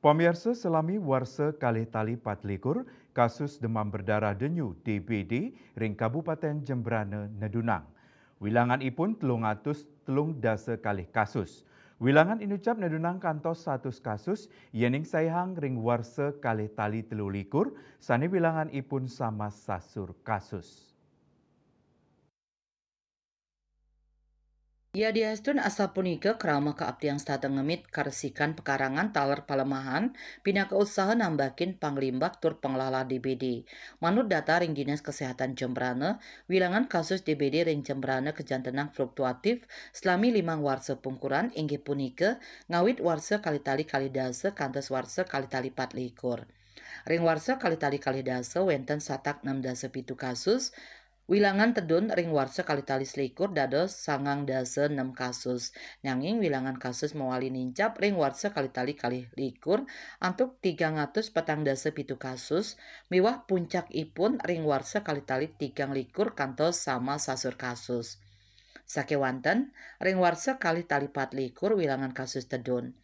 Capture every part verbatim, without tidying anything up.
Pamiarsa, salami warsa kalih tali patlikur, kasus demam berdarah denyu, D B D, ring Kabupaten Jembrana nedunang. Wilanganipun telung atus telung dasa kalih kasus. Wilangan inucap nedunang kantos satus kasus, yening saihang ring warsa kalih tali telu likur, sane wilanganipun sama sasur kasus. Yadiastun asapunika, krama kaaptiang setata ngemit karesikan pekarangan taler palemahan, pinaka usaha nambakin panglimbak tur panglahlah D B D. Manut data ring Dinas Kesehatan Jembrana, wilangan kasus D B D ring Jembrana kajantenang fluktuatif salami limang warsa pungkuran, inggih punika ngawit warsa kalih tali kalih dasa kantos warsa kalih tali patlikur. Ring warsa kalih tali kalih dasa wenten satak enam dasa pitu kasus, wilangan tedun ring warsa kalih tali selikur dados sangang dasa nem kasus. Nanging wilangan kasus mawali nincap ring warsa kalih tali kalih likur antuk tigang atus petang dasa pitu kasus, miwah puncakipun ring warsa kalih tali tigang likur kantos sama sasur kasus. Sakewanten, ring warsa kalih tali patlikur wilangan kasus tedun.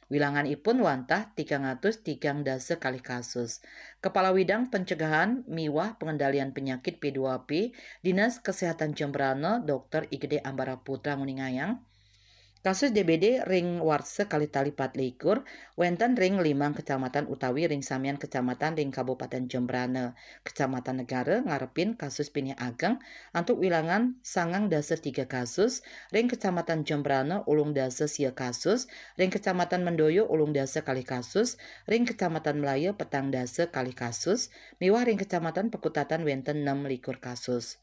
Wilanganipun wantah tigang atus tigang dasa kalih kasus. Kepala Widang Pencegahan miwah Pengendalian Penyakit P dua P, Dinas Kesehatan Jembrana, Dokter I Gede Ambara Putra nguningayang, kasus D B D ring warsa kalih tali patlikur wenten ring limang kecamatan utawi ring samian kecamatan ring Kabupaten Jembrana. Kecamatan Negara ngarepin kasus pinih ageng antuk wilangan sangang dasa tiga kasus, ring Kecamatan Jembrana ulung dasa sia kasus, ring Kecamatan Mendoyo ulung dasa kalih kasus, ring Kecamatan Melaya petang dasa kalih kasus, miwah ring Kecamatan Pekutatan wenten nem likur kasus.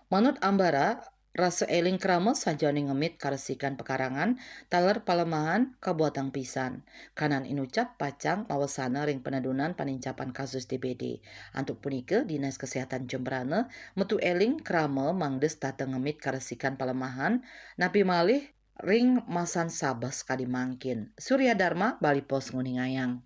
Manut Ambara, rasa eling krama sajaning ngemit karesikan pekarangan taler palemahan kabuatang pisan. Kanan inucap pacang mawasana ring penedunan panincapan kasus D B D. Antuk punika, Dinas Kesehatan Jembrana metu eling krama mangda setata ngemit karesikan palemahan, napi malih ring masan sabeh sakadi mangkin. Surya Dharma, Bali Post nguningayang.